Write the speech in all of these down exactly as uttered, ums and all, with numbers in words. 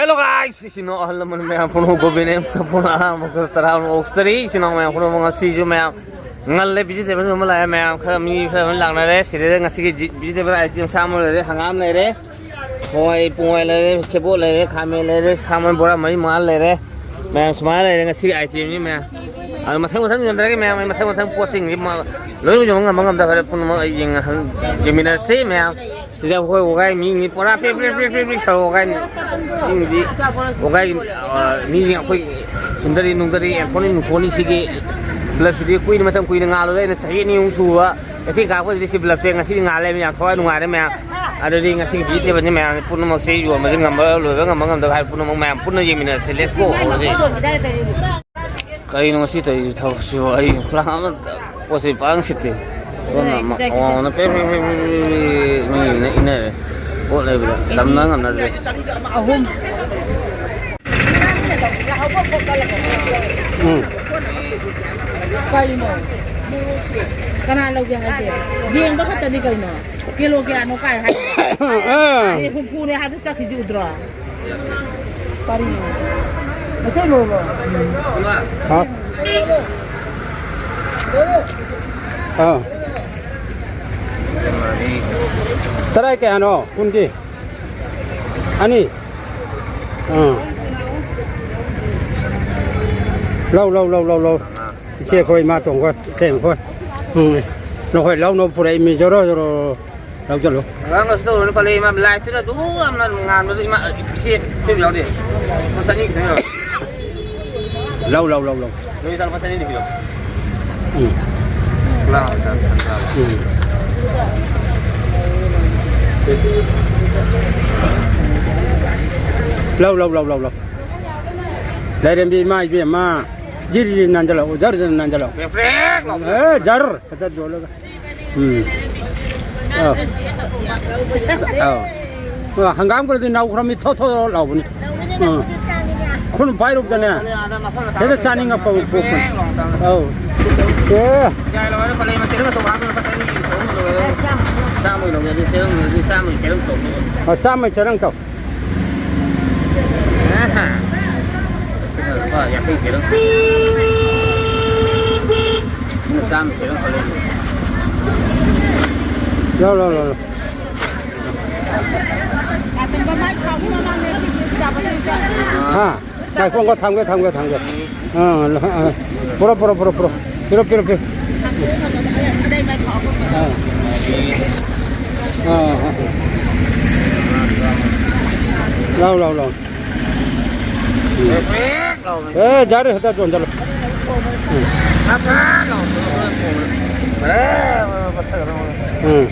Hello guys, ꯏꯆꯤꯟ ꯏꯅꯥꯎ ꯑꯍꯜ ꯂꯃꯟ ꯃꯌꯥꯝ ꯄꯨꯝꯅꯃꯛ ꯒꯣꯕꯤꯟ ꯑꯦꯝ ꯁꯄꯨꯅ ꯑꯍꯥꯟꯕ ꯇꯔꯥ ꯑꯣꯛꯆꯔꯤ꯫ ꯏꯆꯤꯟ ꯏꯅꯥꯎ ꯃꯌꯥꯝ ꯄꯨꯝꯅꯃꯛ ꯉꯁꯤꯁꯨ ꯃꯌꯥꯝ ꯉꯜꯂꯦ, vegetable ꯑꯃ ꯂꯥꯛꯑꯦ, ꯃꯌꯥꯝ ꯈꯔ ꯃꯤ ꯈꯔ ꯑꯃ ꯂꯥꯛꯅꯔꯦ꯫ ꯁꯤꯗꯩꯗ ꯉꯁꯤꯒꯤ vegetable item ꯁꯥ ꯑꯃ ꯂꯩꯔꯦ, ꯍꯪꯒꯥꯝ ꯂꯩꯔꯦ, ꯍꯋꯥꯏ ꯄꯣꯡꯍꯋꯥꯏ ꯂꯩꯔꯦ, ꯁꯦꯕꯣꯠ ꯂꯩꯔꯦ, ꯈꯥꯃꯦꯟ ꯂꯩꯔꯦ, ꯁꯥ ꯃꯔꯣꯏ ꯕꯣꯔꯥ ꯃꯔꯤ ꯃꯉꯥ ꯂꯩꯔꯦ꯫ ꯃꯌꯥꯝ ꯁꯨꯃꯥꯏꯅ ꯂꯩꯔꯦ ꯉꯁꯤꯒꯤ item ꯅꯤ ꯃꯌꯥꯝ꯫ ꯑꯗꯣ ꯃꯊꯪ ꯃꯊꯪ ꯌꯣꯟꯖꯔꯒꯦ ꯃꯌꯥꯝ, ꯑꯩ ꯃꯊꯪ ꯃꯊꯪ ꯄꯣꯠꯁꯤꯡꯁꯤ ꯃ-, ꯂꯣꯏꯅ ꯌꯣꯟꯕ ꯉꯝꯕ ꯉꯝꯗꯕ ꯍꯥꯏꯔꯦ ꯄꯨꯝꯅꯃꯛ ꯑꯩ ꯌꯦꯡꯉ-, ꯌꯦꯡꯃꯤꯟꯅꯔꯁꯤ ꯃꯌꯥꯝ꯫ ꯁꯤꯗ ꯑꯩꯈꯣꯏ ꯋꯥꯒꯥꯏ ꯃꯤ, ꯃꯤ ꯄꯨꯔꯥ ꯄ꯭ꯔꯤꯛ ꯄ꯭ꯔꯤꯛ ꯄ꯭ꯔꯤꯛ ꯄ꯭ꯔꯤꯛ ꯄ꯭ꯔꯤꯛ ꯁꯧꯔ ꯋꯥꯒꯥꯏꯅꯤ꯫ ꯃꯤꯗꯤ ꯋꯥꯒꯥꯏ, ꯑ, ꯃꯤꯁꯤꯡ ꯑꯩꯈꯣꯏ ꯁꯨꯟꯗꯔꯤ ꯅꯨꯡꯗꯔꯤ ꯑꯦꯟꯊꯣꯅꯤ ꯅꯨꯡꯊꯣꯅꯤ ꯁꯤꯒꯤ ꯕ꯭ꯂꯞꯁꯤꯗꯤ ꯀꯨꯏꯅ, ꯃꯇꯝ ꯀꯨꯏꯅ ꯉꯥꯜꯂꯨꯔꯦ꯫ ꯑꯩꯅ ꯆꯍꯤ ꯑꯅꯤ ꯑꯍꯨꯝ ꯁꯨꯕ ꯀꯩꯊꯦꯜ ꯀꯥꯔꯛꯄꯁꯤꯗꯤ ꯁꯤ ꯕ꯭ꯂꯞꯁꯦ ꯉꯁꯤꯗꯤ ꯉꯥꯜꯂꯦ ꯃꯌꯥꯝ, ꯊꯋꯥꯏ ꯅꯨꯡꯉꯥꯏꯔꯦ ꯃꯌꯥꯝ꯫ ꯑꯗꯨꯗꯤ ꯉꯁꯤꯒꯤ vegetable ꯅꯤ ꯃꯌꯥꯝ ꯄꯨꯝꯅꯃꯛꯁꯦ ꯌꯣꯟꯕꯁꯦ ꯉꯝꯕ ꯂꯣꯏꯕ ꯉꯝꯕ ꯉꯝꯗꯕ ꯍꯥꯏꯕ ꯄꯨꯝꯅꯃꯛ ꯃꯌꯥꯝ ꯄꯨꯟꯅ ꯌꯦꯡꯃꯤꯟꯅꯔꯁꯤ꯫ Let's go ꯍꯧꯔꯁꯤ꯫ ꯀꯔꯤꯅꯣ ꯉꯁꯤ ꯇꯧꯔꯤꯕ ꯊꯕꯛꯁꯤꯕꯨ? ꯑꯩ ꯈꯨꯂꯥꯡ ꯑꯃ ꯄꯣꯠ ꯆꯩ ꯄꯥꯡ ꯁꯤꯠꯇꯦ꯫ ꯁꯣꯝꯅ ꯑꯗꯨꯅꯦ, ꯃ-, ꯀꯤꯖꯩ, ꯀꯤꯖꯩ꯫ ꯑꯋꯥꯡꯕꯅ ꯄ꯭ꯔꯦ ꯄ꯭ꯔꯦ ꯄ꯭ꯔꯦ ꯄ꯭ꯔꯦ ꯄ꯭ꯔꯦ ꯃꯤ ꯏꯟꯅ-, ꯏꯟꯅꯔꯦ꯫ ꯄꯣꯠ ꯂꯩꯕꯗ ꯇꯝꯅ ꯉꯝꯅꯗ꯭ꯔꯦ꯫ ꯑꯍꯨꯝ꯫ ꯎꯝ꯫ ꯀꯔꯤꯅꯣ? ꯀꯅꯥ ꯂꯧꯒꯦ ꯍꯥꯏꯒꯦ? ꯌꯦꯡꯕ ꯈꯛꯇꯅꯤ ꯀꯩꯅꯣ꯫ ꯀꯤꯂꯣ ꯀꯌꯥꯅꯣ ꯀꯥꯏ ꯍꯥꯏ? ꯑꯥ꯫ ꯑꯦ, ꯍꯨꯝꯐꯨꯅꯦ ꯍꯥꯏꯕ ꯆꯠꯈꯤꯗꯤ ꯎꯗ꯭ꯔꯣ? ꯀꯔꯤꯅꯣ? ꯃꯩꯇꯩꯂꯣꯟꯂꯣ? ꯍꯥ? ꯑꯥ꯫ ꯇꯔꯥ ꯀꯌꯥꯅꯣ? ꯀꯨꯟꯒꯤ? ꯑꯅꯤ? ꯑꯥ꯫ ꯂꯧ, ꯂꯧ, ꯂꯧ, ꯂꯧ, ꯂꯧ꯫ ꯏꯆꯦ ꯈꯣꯏ, ꯏꯃꯥꯇꯣꯟ ꯈꯣꯏ, ꯏꯇꯩꯃ ꯈꯣꯏ꯫ ꯎꯝ꯫ ꯅꯈꯣꯏ ꯂꯧꯅꯕ ꯄꯨꯔꯛꯏ ꯃꯤ ꯖꯣꯔꯣ ꯖꯣꯔꯣ꯫ ꯂꯧꯁꯤꯜꯂꯨ꯫ ꯑꯉꯥꯡ ꯀꯩꯁꯨ ꯇꯧꯔꯨꯅꯨ ꯄꯜꯂꯦ ꯏꯃꯥ, ꯂꯥꯏꯠꯇꯨꯗ ꯑꯗꯨꯛ ꯌꯥꯝꯅ ꯉꯥꯟꯕꯗ ꯏꯃꯥ, ꯏꯆꯦ ꯁꯤꯕ ꯌꯥꯎꯗꯦ꯫ ꯂꯨꯄꯥ ꯆꯅꯤ ꯈꯤꯇꯪ ꯌꯥꯎꯔꯦ꯫ ꯂꯧ, ꯂꯧ, ꯂꯧ, ꯂꯧ꯫ ꯅꯣꯏ ꯂꯨꯄꯥ ꯆꯅꯤꯗꯤ ꯄꯤꯔꯣ꯫ ꯎꯝ꯫ ꯂꯥꯎ, ꯆꯥ, ꯆꯥ, ꯆꯥ꯫ ꯎꯝ꯫ ꯂꯧ, ꯂꯧ, ꯂꯧ, ꯂꯧ, ꯂꯧ꯫ ꯂꯥꯏꯔꯦꯝꯕꯤ ꯏꯃꯥ ꯏꯕꯦꯝꯃ꯫ ꯖꯤꯔꯤ ꯖꯤꯔꯤ ꯅꯥꯟꯖꯜꯂꯛꯑꯣ, ꯖꯔ ꯖꯔ ꯅꯥꯟꯖꯜꯂꯛꯑꯣ꯫ ꯄ꯭ꯔꯦꯛ ꯄ꯭ꯔꯦꯛ ꯂꯥꯎ꯫ ꯑꯦ, ꯖꯔ ꯍꯦꯛꯇ ꯌꯣꯜꯂꯒ꯫ ꯎꯝ꯫ ꯑꯧ꯫ ꯑꯧ꯫ ꯑ, ꯍꯪꯒꯥꯝꯒꯗꯤ ꯅꯧꯈ꯭ꯔꯃꯤ ꯊꯣꯠ ꯊꯣꯠ ꯂꯥꯎꯕꯅꯤ꯫ ꯎꯝ꯫ ꯈꯨꯟ ꯄꯥꯏꯔꯨꯕꯗꯅꯦ꯫ ꯍꯦꯛꯇ ꯆꯥꯅꯤꯡꯉꯛꯄ ꯄꯣꯛꯄꯅꯤ꯫ ꯑꯧ꯫ ꯑꯦ꯫ ꯑ, ꯆꯥꯝꯃꯩ ꯆꯦꯔꯪ ꯇꯧ꯫ ꯂꯥꯎ, ꯂꯥꯎ, ꯂꯥꯎ, ꯂꯥꯎ꯫ ꯍꯥ? ꯉꯥꯏꯈꯣ, ꯉꯥꯏꯈꯣ, ꯊꯝꯒꯦ, ꯊꯝꯒꯦ, ꯊꯝꯒꯦ꯫ ꯑꯥ, ꯑꯥ꯫ ꯄꯨꯔꯣ, ꯄꯨꯔꯣ, ꯄꯨꯔꯣ, ꯄꯨꯔꯣ꯫ ꯄꯤꯔꯣ, ꯄꯤꯔꯣ, ꯄꯤꯔꯣ꯫ ꯑꯥ꯫ ꯑꯥ, ꯑꯥ꯫ ꯂꯥꯎ, ꯂꯥꯎ, ꯂꯥꯎ꯫ ꯎꯝ꯫ ꯑꯦ, ꯌꯥꯔꯦ, ꯍꯦꯛꯇ ꯌꯣꯟꯖꯜꯂꯣ꯫ ꯎꯝ꯫ ꯎꯝ꯫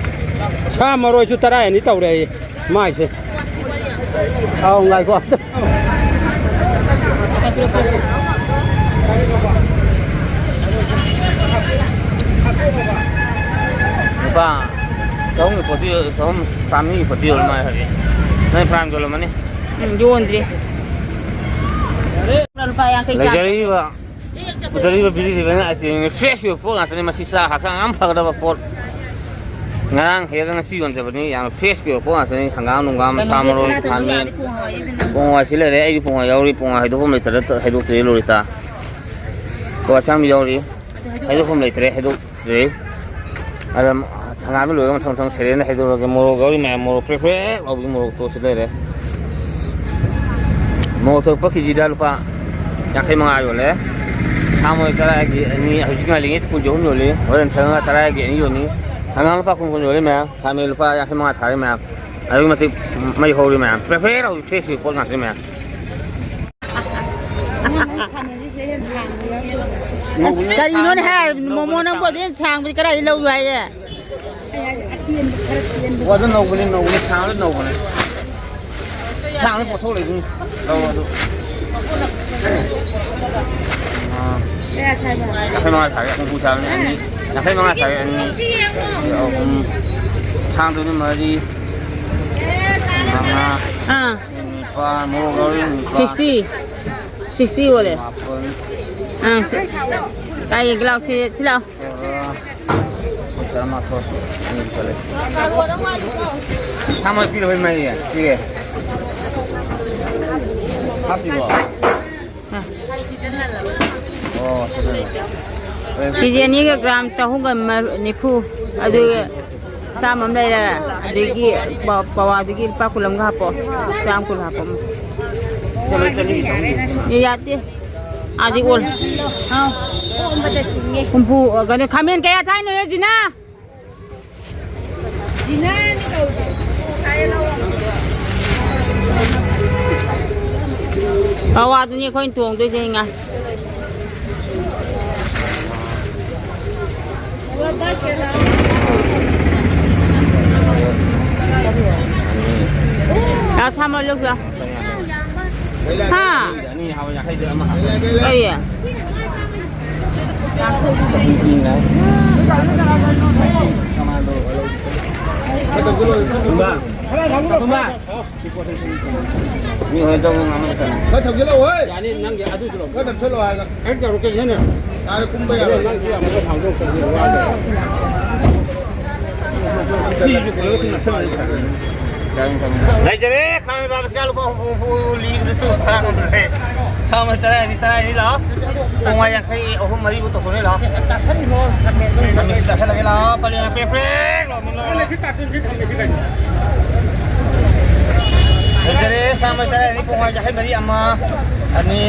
ꯁꯥ ꯃꯔꯣꯏꯁꯨ ꯇꯔꯥ ꯑꯅꯤ ꯇꯧꯔꯦ ꯑꯩ꯫ ꯃꯥꯏꯁꯦ꯫ ꯑꯥꯎ, ꯉꯥꯏꯈꯣ ꯑꯝꯇ꯫ ꯂꯨꯄꯥ ꯆꯍꯨꯝꯒꯤ ꯄꯣꯠꯇꯤ, ꯆꯍꯨꯝ, ꯆꯥꯝꯃꯔꯤꯒꯤ ꯄꯣꯠꯇꯤ ꯌꯣꯜꯂꯝꯃꯣꯏ ꯍꯧꯖꯤꯛ꯫ ꯅꯣꯏ ꯐꯅꯌꯥꯝ ꯌꯣꯜꯂꯝꯃꯅꯤ꯫ ꯎꯝ, ꯌꯣꯟꯗ꯭ꯔꯤ꯫ ꯂꯨꯄꯥ ꯌꯥꯡꯈꯩ ꯆꯥ꯫ ꯂꯩꯖꯔꯤꯕ ꯄꯨꯊꯔꯤꯕ ꯕꯤꯖꯤꯁꯤꯡꯁꯤꯅ ꯑꯥꯏꯇꯦꯝꯁꯦ ꯐ꯭ꯔꯦꯁꯀꯤ ꯑꯣꯏꯕ ꯄꯣꯠ ꯉꯥꯛꯇꯅꯤ꯫ ꯃꯁꯤ ꯆꯥ ꯍꯛꯆꯥꯡ ꯌꯥꯝ ꯐꯒꯗꯕ ꯄꯣꯠ꯫ ꯉꯔꯥꯡ ꯍꯦꯛꯑꯒ ꯉꯁꯤ ꯌꯣꯟꯖꯕꯅꯤ꯫ ꯌꯥꯝꯅ ꯐ꯭ꯔꯦꯁꯀꯤ ꯑꯣꯏꯕ ꯄꯣꯠ ꯉꯥꯛꯇꯅꯤ꯫ ꯍꯪꯒꯥꯝ ꯅꯨꯡꯒꯥꯝ, ꯁꯥ ꯃꯔꯣꯏ, ꯈꯥꯃꯦꯟ, ꯄꯣꯡ ꯍꯋꯥꯏ ꯁꯤ ꯂꯩꯔꯦ꯫ ꯑꯩꯗꯤ ꯄꯣꯡ ꯍꯋꯥꯏ ꯌꯥꯎꯔꯤ꯫ ꯄꯣꯡ ꯍꯋꯥꯏ ꯍꯥꯏꯗꯣꯛꯐꯝ ꯂꯩꯇ꯭ꯔꯦ, ꯍꯥꯏꯗꯣꯛꯇ꯭ꯔꯦ ꯂꯣꯔꯤꯇꯥ꯫ ꯍꯋꯥꯏ ꯑꯁꯥꯡꯕꯤ ꯌꯥꯎꯔꯤ꯫ ꯍꯥꯏꯗꯣꯛꯐꯝ ꯂꯩꯇ꯭ꯔꯦ, ꯍꯥꯏꯗꯣꯛ ꯂꯩ꯫ ꯑꯗ ꯍꯪꯒꯥꯝꯗ ꯂꯣꯏꯔꯒ ꯃꯊꯪ ꯃꯊꯪ ꯁꯦꯔꯦꯜꯗ ꯍꯩꯗꯣꯛꯑꯒꯦ꯫ ꯃꯣꯔꯣꯛ ꯌꯥꯎꯔꯤ ꯃꯌꯥꯝ, ꯃꯣꯔꯣꯛ ꯄ꯭ꯔꯦꯛ ꯄ꯭ꯔꯦꯛ ꯂꯥꯎꯕꯤ ꯃꯣꯔꯣꯛꯇꯣ ꯁꯤ ꯂꯩꯔꯦ꯫ ꯃꯣꯔꯣꯛ ꯊꯣꯛꯄ ꯀꯦꯖꯤꯗ ꯂꯨꯄꯥ ꯌꯥꯡꯈꯩ ꯃꯉꯥ ꯌꯣꯜꯂꯦ꯫ ꯁꯥ ꯃꯔꯣꯏ ꯇꯔꯥꯒꯤ ꯑꯅꯤ, ꯍꯧꯖꯤꯛ ꯉꯥꯜꯂꯤꯉꯩ ꯀꯨꯟꯒꯤ ꯑꯍꯨꯝ ꯌꯣꯜꯂꯤ, ꯍꯣꯔꯦꯟ ꯁꯪꯉꯒ ꯇꯔꯥꯒꯤ ꯑꯅꯤ ꯌꯣꯜꯂꯤ꯫ ꯍꯪꯒꯥꯝ ꯂꯨꯄꯥ ꯀꯨꯟ ꯀꯨꯟ ꯌꯣꯜꯂꯤ ꯃꯌꯥꯝ꯫ ꯈꯥꯃꯦꯟ ꯂꯨꯄꯥ ꯌꯥꯡꯈꯩ ꯃꯉꯥ ꯊꯥꯔꯤ ꯃꯌꯥꯝ꯫ ꯑꯗꯨꯛꯀꯤ ꯃꯇꯤꯛ ꯃꯩ ꯍꯧꯔꯤ ꯃꯌꯥꯝ꯫ ꯄ꯭ꯔꯦꯛ ꯄ꯭ꯔꯦꯛ ꯂꯥꯎꯕꯤ ꯐ꯭ꯔꯦꯁꯀꯤ ꯄꯣꯠ ꯉꯥꯛꯇꯅꯤ ꯃꯌꯥꯝ꯫ ꯑꯁ, ꯀꯔꯤꯅꯣꯅꯦ ꯍꯥꯏ? ꯃꯣꯃꯣ ꯅꯪꯕꯨ ꯑꯗꯨ ꯌꯥꯝ ꯁꯥꯡꯕꯗꯤ ꯀꯗꯥꯏꯗ ꯂꯧꯔꯤꯕ ꯍꯥꯏꯌꯦ? ꯑꯣ, ꯑꯗꯨ ꯅꯧꯕꯅꯤ, ꯅꯧꯕꯅꯤ, ꯁꯥꯡꯕꯗꯤ ꯅꯧꯕꯅꯤ꯫ ꯁꯥꯡꯕꯗꯤ ꯄꯣꯠꯊꯣꯛ ꯂꯩꯕꯅꯤ꯫ ꯂꯧ ꯑꯗꯨ꯫ ꯑꯥ꯫ ꯀꯌꯥ ꯁꯥꯏꯕ? ꯌꯥꯡꯈꯩ ꯃꯉꯥ ꯁꯥꯒꯦ, ꯍꯨꯝꯐꯨ ꯁꯥꯕꯅꯤ ꯑꯅꯤ꯫ ꯌꯥꯡꯈꯩ ꯃꯉꯥ ꯁꯥꯒꯦ ꯑꯅꯤ꯫ ꯑꯍꯨꯝ꯫ ꯁꯥꯡꯗꯣꯏꯅꯤ ꯃꯔꯤ꯫ ꯃꯉꯥ꯫ ꯑꯥ꯫ ꯅꯤꯄꯥꯜ, ꯃꯣꯔꯣꯛ ꯌꯥꯎꯔꯤ ꯅꯤꯄꯥꯜ꯫ ꯁꯤꯛꯁꯇꯤ꯫ ꯁꯤꯛꯁꯇꯤ ꯑꯣꯏꯔꯦ꯫ ꯃꯥꯄꯜ꯫ ꯑꯥ, ꯁꯤ-, ꯀꯥꯏ ꯌꯦꯡꯒꯦ ꯂꯥꯎ, ꯁꯤ, ꯁꯤ ꯂꯥꯎ꯫ ꯇꯔꯥ꯫ ꯇꯔꯥꯃꯥꯊꯣꯏ꯫ ꯑꯅꯤ ꯆꯠꯂꯦ꯫ ꯁꯥ ꯃꯔꯣꯏ ꯄꯤꯔꯕ ꯏꯃꯥꯒꯤ? ꯄꯤꯔꯦ꯫ ꯍꯥꯞꯇ꯭ꯔꯤꯕꯣ? ꯑꯥ꯫ ꯑꯣ, ꯁꯤꯗꯅꯦ꯫ ꯀꯦ ꯖꯤ ꯑꯅꯤꯒ ꯒ꯭ꯔꯥꯝ ꯆꯍꯨꯝꯒ ꯃꯔ-, ꯅꯤꯐꯨ꯫ ꯑꯗꯨꯒ ꯆꯥꯝꯃ ꯑꯃ ꯂꯩꯔꯦ꯫ ꯑꯗꯒꯤ ꯄ-, ꯄꯋꯥꯗꯨꯒꯤ ꯂꯨꯄꯥ ꯀꯨꯟ ꯑꯃꯒ ꯍꯥꯞꯄꯣ꯫ ꯆꯥꯝ ꯀꯨꯟ ꯍꯥꯞꯄꯣ꯫ ꯌꯥꯗꯦ꯫ ꯑꯥꯗꯤ ꯑꯣꯜ꯫ ꯍꯨꯝꯐꯨ, ꯑ, ꯀꯩꯅꯣ, ꯈꯥꯃꯦꯟ ꯀꯌꯥ ꯊꯥꯏꯅꯣ, ꯖꯤꯅꯥ? ꯄꯋꯥꯗꯨꯅꯤ ꯑꯩꯈꯣꯏꯅ ꯇꯣꯡꯗꯣꯏꯁꯦ, ꯉꯥ꯫ ꯂꯥꯎ, ꯊꯝꯃꯣ, ꯂꯧ ꯂꯥꯎ꯫ ꯍꯥ? ꯀꯔꯤ? ꯃꯤ ꯍꯣꯏ ꯇꯧꯕ ꯉꯝꯃꯣꯏ ꯀꯩꯅꯣ꯫ ꯈꯔ ꯊꯧꯖꯤꯜꯂꯛꯑꯣ, ꯍꯣꯏ꯫ ꯌꯥꯅꯤ, ꯅꯪꯒꯤ ꯑꯗꯨꯗꯨ ꯂꯧ꯫ ꯈꯔ ꯅꯞꯁꯜꯂꯣ ꯍꯥꯏꯔꯒ꯫ ꯑꯩ ꯇꯧꯔꯛꯀꯦ, ꯍꯦꯟꯅ꯫ ꯌꯥꯔꯦ, ꯀꯨꯝꯕ ꯌꯥꯔꯣꯏ꯫ ꯅꯪꯒꯤ ꯑꯃꯨꯛꯀ ꯊꯥꯡꯗꯣꯛꯇ꯭ꯔꯗꯤ ꯋꯥꯗ꯭ꯔꯣ? ꯁꯤꯁꯨ ꯄꯨꯂꯞ ꯅꯞꯁꯜꯂꯒ ꯊꯝꯃꯦ꯫ ꯂꯩꯖꯔꯦ, ꯈꯥꯃꯦꯟ ꯕꯥꯁꯀꯦꯠ ꯂꯨꯄꯥ ꯍꯨꯝꯐꯨ, ꯍꯨꯝꯐꯨ ꯂꯤꯕꯗꯁꯨ ꯐꯥ ꯉꯝꯗ꯭ꯔꯦ꯫ ꯆꯥꯝꯃ ꯇꯔꯥ ꯍꯥꯏꯗꯤ ꯇꯔꯥ ꯍꯥꯏꯗꯤ ꯂꯥꯛꯑꯣ꯫ ꯄꯨꯡ ꯃꯉꯥ ꯌꯥꯡꯈꯩ ꯑꯍꯨꯝ ꯃꯔꯤꯕꯨ ꯇꯧꯊꯣꯛꯅꯦ ꯂꯥꯛꯑꯣ꯫ ꯆꯥꯁꯟꯈ꯭ꯔꯣ, ꯈꯥꯃꯦꯟꯗꯣ꯫ ꯈꯥꯃꯦꯟ ꯆꯥꯁꯜꯂꯒꯦ ꯂꯥꯛꯑꯣ, ꯄꯂꯦꯝꯅ ꯄ꯭ꯔꯦꯛ ꯄ꯭ꯔꯦꯛ ꯂꯥꯎꯅ꯫ ꯂꯩꯖꯔꯦ, ꯆꯥꯝꯃ ꯇꯔꯥ ꯍꯥꯏꯗꯤ ꯄꯨꯡ ꯃꯉꯥ ꯌꯥꯡꯈꯩ ꯃꯔꯤ, ꯑꯃ, ꯑꯅꯤ,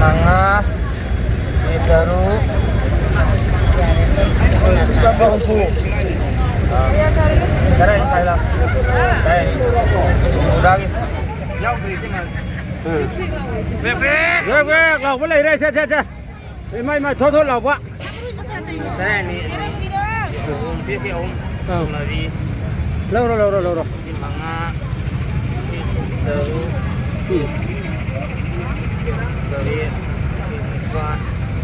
ꯃꯉꯥ, ꯇꯔꯨꯛ, ꯍꯨꯝꯐꯨ꯫ ꯇꯔꯥ ꯃꯈꯥꯏꯗ꯫ ꯇꯔꯥ꯫ ꯍꯨꯝꯐꯨꯇꯔꯥꯒꯤ꯫ ꯌꯥꯎꯗ꯭ꯔꯤ, ꯏꯇꯩꯃ꯫ ꯎꯝ꯫ Break, break. ꯕ꯭ꯔꯦꯛ, ꯕ꯭ꯔꯦꯛ ꯂꯥꯎꯕ ꯂꯩꯔꯦ꯫ ꯁꯦ, ꯁꯦ, ꯁꯦ꯫ ꯏꯃꯥꯏ, ꯏꯃꯥꯏ, ꯊꯣꯠ ꯊꯣꯠ ꯂꯥꯎꯕ꯫ ꯇꯔꯥꯅꯤ꯫ ꯑꯍꯨꯝ, ꯄꯤꯔꯛꯀꯦ, ꯑꯍꯨꯝ꯫ ꯑꯥ꯫ ꯃꯔꯤ꯫ ꯂꯧꯔꯣ, ꯂꯧꯔꯣ, ꯂꯧꯔꯣ꯫ ꯁꯤ ꯃꯉꯥ, ꯁꯤ ꯇꯔꯨꯛ, ꯎꯝ꯫ ꯇꯔꯦꯠ, ꯁꯤ ꯅꯤꯄꯥꯟ,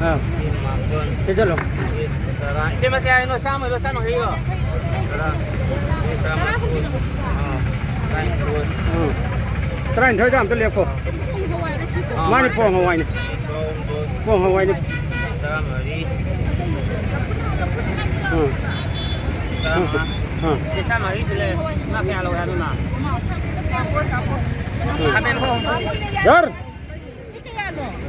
ꯑꯥ꯫ ꯁꯤ ꯃꯥꯄꯟ, ꯁꯤ ꯆꯠꯂꯣ꯫ ꯁꯤ ꯇꯔꯥ꯫ ꯏꯆꯦꯃ, ꯀꯌꯥ ꯍꯥꯏꯅꯣ? ꯆꯥꯝꯃꯔꯣ, ꯆꯥꯝꯃ ꯌꯥꯡꯈꯩꯔꯣ? ꯇꯔꯥ꯫ ꯁꯤ ꯇꯔꯥꯃꯥꯊꯣꯏ꯫ ꯑꯥ꯫ ꯇꯔꯥꯅꯤꯊꯣꯏ꯫ ꯎꯝ꯫ ꯇꯔꯥꯅꯤꯊꯣꯏꯗ ꯑꯝꯇ ꯂꯦꯞꯈꯣ꯫ ꯑꯥ, ꯃꯥꯅꯤ, ꯄꯣꯡ ꯍꯋꯥꯏꯅꯤ꯫ ꯇꯔꯥꯍꯨꯝꯗꯣꯏ꯫ ꯄꯣꯡ ꯍꯋꯥꯏꯅꯤ꯫ ꯇꯔꯥꯃꯔꯤ꯫ ꯎꯝ꯫ ꯇꯔꯥꯃꯉꯥ꯫ ꯎꯝ꯫ ꯁꯤ ꯆꯥꯝꯃꯔꯤꯁꯤ ꯂꯩ꯫ ꯉꯥ ꯀꯌꯥ ꯂꯧꯒꯦ ꯍꯥꯏꯕꯅꯣ? ꯎꯝ꯫ ꯈꯥꯃꯦꯟ ꯈꯔ ꯍꯨꯝꯐꯨ꯫ ꯌꯥꯔ꯫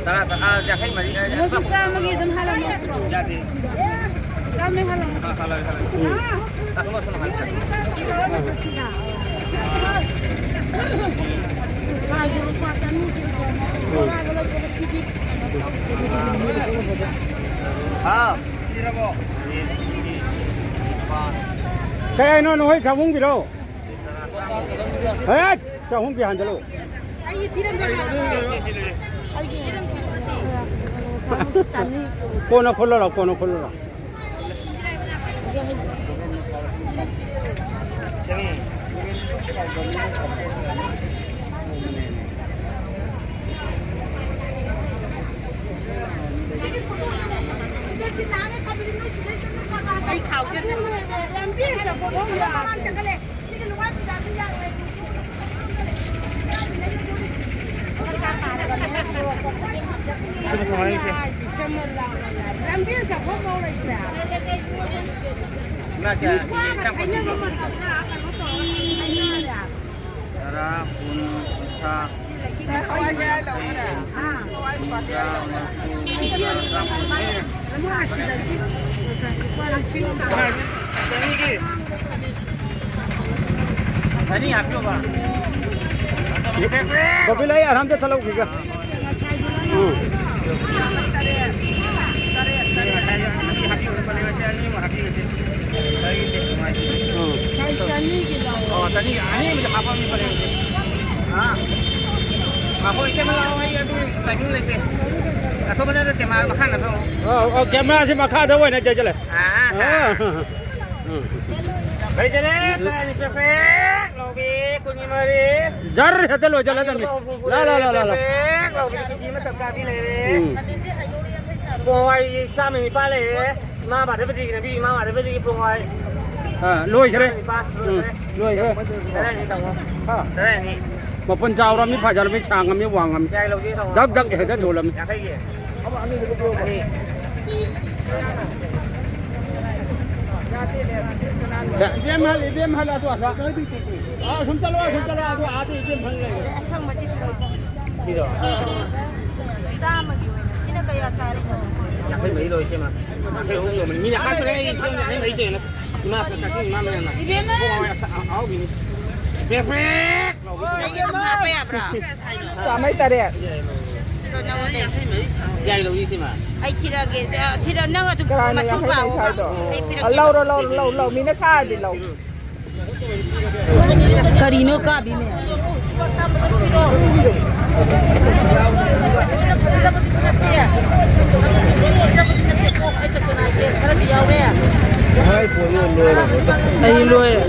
ꯇꯔꯥ, ꯑꯥ, ꯌꯥꯡꯈꯩ ꯃꯔꯤ, ꯑꯥ, ꯃꯣꯏꯁꯨ ꯆꯥꯝꯃꯒꯤ ꯑꯗꯨꯝ ꯍꯥꯜꯂꯝꯃꯣ꯫ ꯌꯥꯗꯦ꯫ ꯆꯥꯝꯃꯩ ꯍꯥꯜꯂꯝꯃꯣ꯫ ꯑꯥ, ꯍꯥꯜꯂꯒꯦ, ꯍꯥꯜꯂꯒꯦ꯫ ꯑꯥ꯫ ꯇꯥꯊꯣꯛ, ꯑꯁꯣꯝ ꯍꯥꯜꯂꯒꯦ꯫ ꯍꯥꯎ꯫ ꯀꯩ ꯍꯥꯏꯅꯣ, ꯅꯈꯣꯏ ꯆꯥꯛꯍꯣꯡꯕꯤꯔꯣ? ꯍꯦꯠ! ꯆꯍꯨꯝ ꯄꯤ ꯍꯟꯖꯜꯂꯨ꯫ ꯀꯣꯟꯅ ꯈꯨꯜꯂꯔꯣ, ꯀꯣꯟꯅ ꯈꯨꯜꯂꯔꯣ꯫ ꯑꯩ ꯈꯥꯎꯁꯦ꯫ ꯁꯤꯒꯤ ꯂꯨꯋꯥꯏ ꯄꯨꯖꯥꯁꯤ ꯌꯥꯔꯣꯏ꯫ ꯂꯨꯄꯥ ꯀꯌꯥ? ꯏꯟꯁꯥꯡ ꯀꯣꯟꯕꯤꯗꯣ? ꯇꯔꯥ, ꯀꯨꯟ, ꯀꯨꯟꯊ꯭ꯔꯥ꯫ ꯍꯋꯥꯏ ꯀꯌꯥ ꯂꯧꯈ꯭ꯔꯦ? ꯍꯋꯥꯏ ꯂꯨꯄꯥ ꯀꯌꯥ ꯂꯧꯈ꯭ꯔꯦ? ꯆꯅꯤꯒꯤ꯫ ꯆꯅꯤ ꯍꯥꯞꯄꯤꯌꯣꯕ꯫ ꯕꯣꯕꯤꯂꯥ, ꯑꯩ ꯑꯔꯥꯝꯇ ꯊꯜꯍꯧꯈꯤꯒꯦ꯫ ꯎꯝ꯫ ꯎꯝ꯫ ꯆꯅꯤ, ꯑꯅꯤ ꯑꯃꯗꯤ ꯍꯥꯞꯄꯝꯃꯤ ꯐꯔꯦ꯫ ꯑꯥ꯫ ꯉꯥꯏꯈꯣ, ꯏꯇꯩꯃ ꯂꯥꯛꯑꯣ, ꯑꯩ ꯑꯗꯨ timing ꯂꯩꯇꯦ꯫ ꯑꯇꯣꯞꯄꯅ ꯅꯠꯇꯦ, ꯃꯥ ꯃꯈꯥ ꯅꯠꯇ꯭ꯔꯣ? ꯑꯧ, ꯑꯧ, cameraꯁꯤ ꯃꯈꯥꯗ ꯑꯣꯏꯅ ꯆꯠꯁꯤꯜꯂꯦ꯫ ꯑꯥ꯫ ꯑꯥ꯫ ꯎꯝ꯫ ꯂꯩꯖꯔꯦ, ꯇꯔꯥꯅꯤꯊꯣꯏ ꯄꯦꯛ ꯂꯧꯕꯤ, ꯀꯨꯟꯒꯤ ꯃꯔꯤ꯫ ꯖꯔ ꯍꯦꯛꯇ ꯂꯣꯏꯁꯤꯜꯂꯗꯕꯅꯤ꯫ ꯂꯥ, ꯂꯥ, ꯂꯥ, ꯂꯥ, ꯂꯥ꯫ ꯄꯦꯛ ꯂꯧꯕꯤ, ꯀꯦꯖꯤ ꯑꯃ ꯆꯞ ꯆꯥꯕꯤ ꯂꯩꯔꯦ꯫ ꯎꯝ꯫ ꯄꯣꯡ ꯍꯋꯥꯏ ꯆꯥꯝꯃ ꯅꯤꯄꯥꯟ ꯂꯩꯔꯦ꯫ ꯏꯃꯥ ꯃꯥꯙꯕꯗꯤꯒꯤ ꯅꯕꯤ, ꯏꯃꯥ ꯃꯥꯙꯕꯗꯤꯒꯤ ꯄꯣꯡ ꯍꯋꯥꯏ꯫ ꯑꯥ, ꯂꯣꯏꯈ꯭ꯔꯦ꯫ ꯆꯥꯝꯃ ꯅꯤꯄꯥꯟ ꯎꯝ, ꯂꯣꯏꯈ꯭ꯔꯦ꯫ ꯂꯣꯏꯈ꯭ꯔꯦ꯫ ꯇꯔꯥꯅꯤ ꯇꯧꯔꯣ꯫ ꯍꯥ? ꯇꯔꯥꯅꯤ꯫ ꯃꯄꯨꯟ ꯆꯥꯎꯔꯝꯃꯤ, ꯐꯖꯔꯝꯃꯤ, ꯁꯥꯡꯉꯝꯃꯤ, ꯋꯥꯡꯉꯝꯃꯤ꯫ ꯀꯌꯥ ꯂꯧꯒꯦ ꯇꯧꯔꯣ꯫ ꯗꯛ ꯗꯛ ꯍꯦꯛꯇ ꯌꯣꯜꯂꯝꯃꯤ꯫ ꯌꯥꯡꯈꯩꯒꯤ꯫ ꯑꯅꯤ꯫ ꯏꯕꯦꯝ ꯍꯜ, ꯏꯕꯦꯝ ꯍꯜ, ꯑꯗꯨ ꯑꯁꯥ꯫ ꯑꯥ, ꯁꯨꯝ ꯆꯠꯂꯣ, ꯁꯨꯝ ꯆꯠꯂꯣ, ꯑꯗꯨ ꯑꯥꯗ ꯏꯕꯦꯝ ꯍꯜ ꯂꯩꯔꯦ꯫ ꯁꯤꯔꯣ? ꯆꯥꯝꯃꯒꯤ ꯑꯣꯏꯅ ꯁꯤꯅ ꯀꯌꯥ ꯁꯥꯔꯤꯅꯣ? ꯌꯥꯡꯈꯩ ꯃꯔꯤ ꯂꯧꯏ, ꯏꯆꯦꯃ꯫ ꯌꯥꯡꯈꯩ ꯑꯍꯨꯝ ꯌꯣꯟꯕꯅꯤ꯫ ꯃꯤꯅ ꯍꯥꯏꯗ꯭ꯔꯦ, ꯑꯩ ꯏꯆꯦ ꯌꯥꯡꯈꯩ ꯃꯔꯤ ꯇꯧꯑꯅ꯫ ꯏꯃꯥ ꯀꯛꯆꯤꯡ ꯏꯃꯥ ꯃꯌꯥꯝꯅ꯫ ꯏꯕꯦꯝꯃ! ꯍꯣꯏ, ꯍꯣꯏ, ꯑꯁ, ꯑ-, ꯑꯍꯥꯎꯕꯤꯅꯤ꯫ Break, break ꯂꯥꯎꯕꯤ꯫ ꯅꯪꯒꯤ ꯑꯗꯨꯝ ꯍꯥꯞꯄ ꯌꯥꯕ꯭ꯔꯥ? ꯆꯥꯝꯃꯩ ꯇꯔꯦꯠ꯫ ꯌꯥꯏ, ꯂꯧꯏ, ꯏꯆꯦꯃ꯫ ꯑꯩ ꯊꯤꯔꯛꯑꯒꯦ꯫ ꯑ, ꯊꯤꯔꯛ-, ꯅꯪ ꯑꯗꯨꯝ ꯀꯅꯥꯅ ꯃꯁꯤꯡ ꯌꯥꯡꯈꯩ ꯃꯔꯤ ꯄꯥꯎꯑꯣꯕ꯫ ꯁꯥꯏꯗꯣ? ꯑꯩ ꯄꯤꯔꯛꯀꯦ꯫ ꯑ, ꯂꯧꯔꯣ, ꯂꯧꯔꯣ, ꯂꯧ, ꯂꯧ꯫ ꯃꯤꯅ ꯁꯥꯔꯗꯤ ꯂꯧ꯫ ꯀꯔꯤꯅꯣ ꯀꯥꯕꯤ ꯃꯌꯥꯝ? ꯑꯩ ꯂꯣꯏꯔꯦ꯫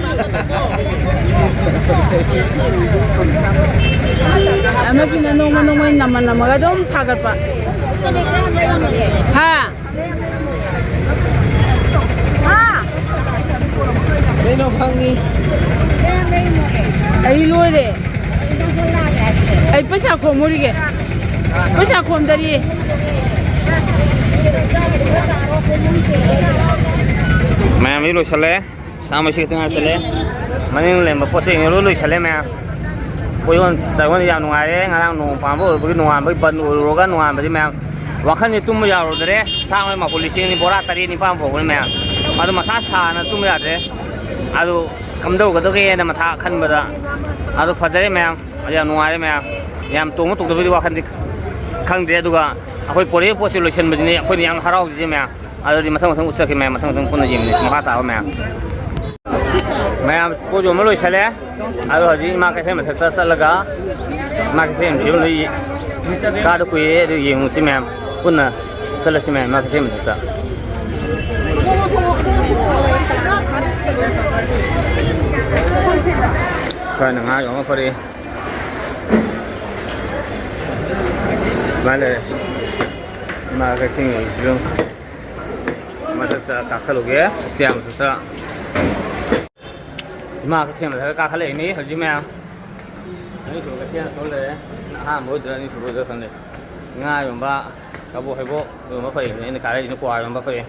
ꯑꯃꯁꯤꯅ ꯅꯣꯡꯃ ꯅꯣꯡꯃꯒꯤ ꯅꯝꯃ ꯅꯝꯃꯒ ꯑꯗꯨꯝ ꯊꯥꯒꯠꯄ꯫ ꯍꯥ? ꯀꯩꯅꯣ ꯐꯪꯉꯤ? ꯑꯩ ꯂꯣꯏꯔꯦ꯫ ꯑꯩ ꯄꯩꯁꯥ ꯈꯣꯝꯃꯨꯔꯤꯒꯦ꯫ ꯄꯩꯁꯥ ꯈꯣꯝꯗꯔꯤ꯫ ꯃꯌꯥꯝ ꯂꯣꯏꯁꯜꯂꯦ꯫ ꯁꯥ ꯃꯁꯤ ꯈꯛꯇ ꯉꯥꯏꯁꯜꯂꯦ꯫ ꯃꯅꯤꯡ ꯂꯩꯔꯝꯕ ꯄꯣꯠ ꯆꯩ ꯂꯣꯏ ꯂꯣꯏꯁꯜꯂꯦ ꯃꯌꯥꯝ꯫ ꯀꯣꯏꯌꯣꯟ ꯆꯥꯏꯌꯣꯟ ꯌꯥꯝ ꯅꯨꯡꯉꯥꯏꯔꯦ꯫ ꯉꯔꯥꯡ ꯅꯣꯡ ꯄꯥꯟꯕ ꯑꯣꯏꯕꯒꯤ ꯅꯣꯡꯉꯥꯟꯕꯒꯤ ꯕꯟ ꯑꯣꯏꯔꯨꯔꯒ ꯅꯣꯡꯉꯥꯟꯕꯗꯤ ꯃꯌꯥꯝ ꯋꯥꯈꯜꯁꯦ ꯇꯨꯝꯕ ꯌꯥꯔꯨꯗ꯭ꯔꯦ꯫ ꯁꯥ ꯃꯣꯏ ꯃꯄꯨꯟ ꯂꯤꯁꯤꯡ ꯑꯅꯤ ꯕꯣꯔꯥ ꯇꯔꯦꯠ ꯅꯤꯄꯥꯟ ꯐꯥꯎꯕꯅꯤ ꯃꯌꯥꯝ꯫ ꯑꯗꯨ ꯃꯊꯥ ꯁꯥꯅ ꯇꯨꯝꯕ ꯌꯥꯗ꯭ꯔꯦ꯫ ꯑꯗꯨ ꯀꯝꯗꯧꯒꯗꯒꯦꯅ ꯃꯊꯥ ꯈꯟꯕꯗ ꯑꯗꯨ ꯐꯖꯔꯦ ꯃꯌꯥꯝ꯫ ꯑꯗꯨ ꯌꯥꯝ ꯅꯨꯡꯉꯥꯏꯔꯦ ꯃꯌꯥꯝ꯫ ꯌꯥꯝ ꯇꯣꯡꯕ ꯇꯣꯡꯗꯕꯒꯤꯗꯤ ꯋꯥꯈꯜꯗꯤ ꯈꯪꯗꯦ꯫ ꯑꯗꯨꯒ ꯑꯩꯈꯣꯏ ꯄꯣꯔꯛꯏꯕ ꯄꯣꯠꯁꯦ ꯂꯣꯏꯁꯤꯟꯕꯁꯤꯅꯤ ꯑꯩꯈꯣꯏꯅ ꯌꯥꯝ ꯍꯔꯥꯎꯖꯩꯁꯦ ꯃꯌꯥꯝ꯫ ꯑꯗꯨꯗꯤ ꯃꯊꯪ ꯃꯊꯪ ꯎꯠꯆꯔꯛꯀꯦ ꯃꯌꯥꯝ, ꯃꯊꯪ ꯃꯊꯪ ꯄꯨꯟꯅ ꯌꯦꯡꯃꯤꯟꯅꯁꯤ ꯃꯈꯥ ꯇꯥꯕ ꯃꯌꯥꯝ꯫ ꯃꯌꯥꯝ ꯄꯣꯠ ꯌꯣꯟꯕ ꯂꯣꯏꯁꯜꯂꯦ꯫ ꯑꯗꯣ ꯍꯧꯖꯤꯛ ꯏꯃꯥ ꯀꯩꯊꯦꯜ ꯃꯊꯛꯇ ꯆꯠꯂꯒ ꯏꯃꯥ ꯀꯩꯊꯦꯜ ꯐꯤꯕꯝꯗꯣ ꯌꯦ-, ꯀꯥꯗ ꯀꯨꯏꯔꯦ ꯑꯗꯨ ꯌꯦꯡꯉꯨꯁꯤ ꯃꯌꯥꯝ꯫ ꯄꯨꯟꯅ ꯆꯠꯂꯁꯤ ꯃꯌꯥꯝ ꯏꯃꯥ ꯀꯩꯊꯦꯜ ꯃꯊꯛꯇ꯫ ꯁ꯭ꯋꯥꯏꯅ ꯉꯥ ꯌꯣꯟꯕ ꯐꯔꯦ꯫ ꯁꯨꯃꯥꯏꯅ ꯂꯩꯔꯦ꯫ ꯏꯃꯥ ꯀꯩꯊꯦꯜꯒꯤ ꯐꯤꯕꯝ꯫ ꯃꯊꯛꯇ ꯀꯥꯈꯠꯂꯨꯒꯦ, ꯁ꯭ꯇꯤꯌꯥꯔ ꯃꯊꯛꯇ꯫ ꯏꯃꯥ ꯀꯩꯊꯦꯜ ꯃꯊꯛꯇ ꯀꯥꯈꯠꯂꯛꯏꯅꯤ ꯍꯧꯖꯤꯛ ꯃꯌꯥꯝ꯫ ꯑꯅꯤꯁꯨꯕ ꯀꯩꯊꯦꯜ ꯑꯁꯣꯝ ꯂꯩꯔꯦ꯫ ꯑꯍꯥꯟꯕ ꯑꯣꯏꯗꯣꯏꯔꯥ ꯑꯅꯤꯁꯨꯕ ꯑꯣꯏꯗꯣꯏꯔꯥ ꯈꯪꯗꯦ꯫ ꯉꯥ ꯌꯣꯟꯕ, ꯀꯕꯣꯛ ꯍꯩꯕꯣꯛ ꯌꯣꯟꯕ ꯐꯩ꯫ ꯑꯩꯅ ꯀꯥꯔꯛꯏꯁꯤꯅ ꯀ꯭ꯋꯥ ꯌꯣꯟꯕ ꯐꯩ꯫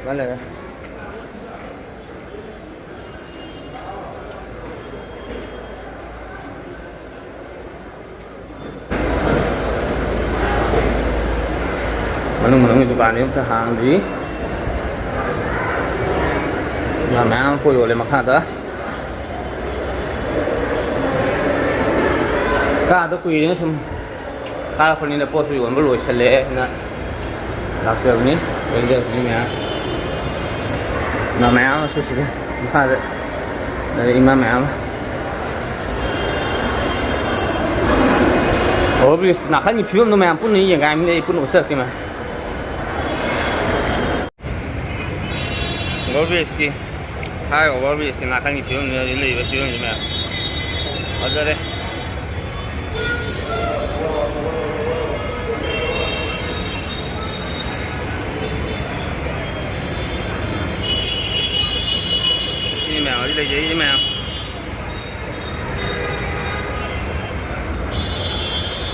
ꯃꯥ ꯂꯩꯔꯦ꯫ ꯃꯅꯨꯡ ꯃꯅꯨꯡꯒꯤ ꯗꯨꯀꯥꯟꯗꯤ ꯑꯝꯇ ꯍꯥꯡꯗ꯭ꯔꯤ꯫ ꯉꯥ ꯃꯌꯥꯝ ꯑꯃ ꯄꯣꯠ ꯌꯣꯜꯂꯦ ꯃꯈꯥꯗ꯫ ꯀꯥꯗ ꯀꯨꯏꯔꯦꯅ ꯁꯨꯝ ꯀꯥꯔꯛꯄꯅꯤꯅ ꯄꯣꯠꯁꯨ ꯌꯣꯟꯕ ꯂꯣꯏꯁꯜꯂꯛꯑꯦꯅ ꯂꯥꯛꯆꯕꯅꯤ꯫ ꯂꯩꯖꯕꯅꯤ ꯃꯌꯥꯝ꯫ ꯉꯥ ꯃꯌꯥꯝ ꯑꯃꯁꯨ ꯁꯤꯗ ꯃꯈꯥꯗ ꯂꯩꯔꯦ, ꯏꯃꯥ ꯃꯌꯥꯝ ꯑꯃ꯫ Over bridge ꯅꯥꯀꯟꯒꯤ ꯐꯤꯕꯝꯗꯣ ꯃꯌꯥꯝ ꯄꯨꯟꯅ ꯌꯦꯡꯒꯥꯏꯃꯤꯅ ꯑꯩ ꯄꯨꯟꯅ ꯎꯠꯆꯔꯛꯀꯦ ꯃꯌꯥꯝ꯫ Over bridge ꯀꯤ, ꯍꯥꯏ, over bridge ꯀꯤ ꯅꯥꯀꯟꯒꯤ ꯐꯤꯕꯝꯁꯤꯅ ꯍꯧꯖꯤꯛ ꯂꯩꯔꯤꯕ ꯐꯤꯕꯝꯁꯤ ꯃꯌꯥꯝ ꯐꯖꯔꯦ꯫ ꯁꯤꯅꯤ ꯃꯌꯥꯝ ꯍꯧꯖꯤꯛ ꯂꯩꯖꯔꯤꯁꯤ ꯃꯌꯥꯝ꯫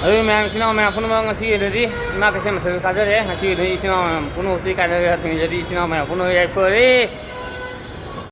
ꯑꯗꯨ ꯃꯌꯥꯝ, ꯏꯆꯤꯟ ꯏꯅꯥꯎ ꯃꯌꯥꯝ ꯄꯨꯝꯅꯃꯛ, ꯉꯁꯤꯒꯤ ꯑꯣꯏꯅꯗꯤ ꯏꯃꯥ ꯀꯩꯊꯦꯜ ꯃꯊꯛꯇ ꯀꯥꯖꯔꯦ꯫ ꯉꯁꯤꯒꯤ ꯑꯣꯏꯅꯗꯤ ꯏꯆꯤꯟ ꯏꯅꯥꯎ ꯃꯌꯥꯝ ꯄꯨꯝꯅꯃꯛꯇꯤ ꯀꯥꯏꯅꯔꯦ, ꯊꯦꯡꯅꯖꯔꯤ ꯏꯆꯤꯟ ꯏꯅꯥꯎ ꯃꯌꯥꯝ ꯄꯨꯝꯅꯃꯛ ꯌꯥꯏꯐꯔꯦ꯫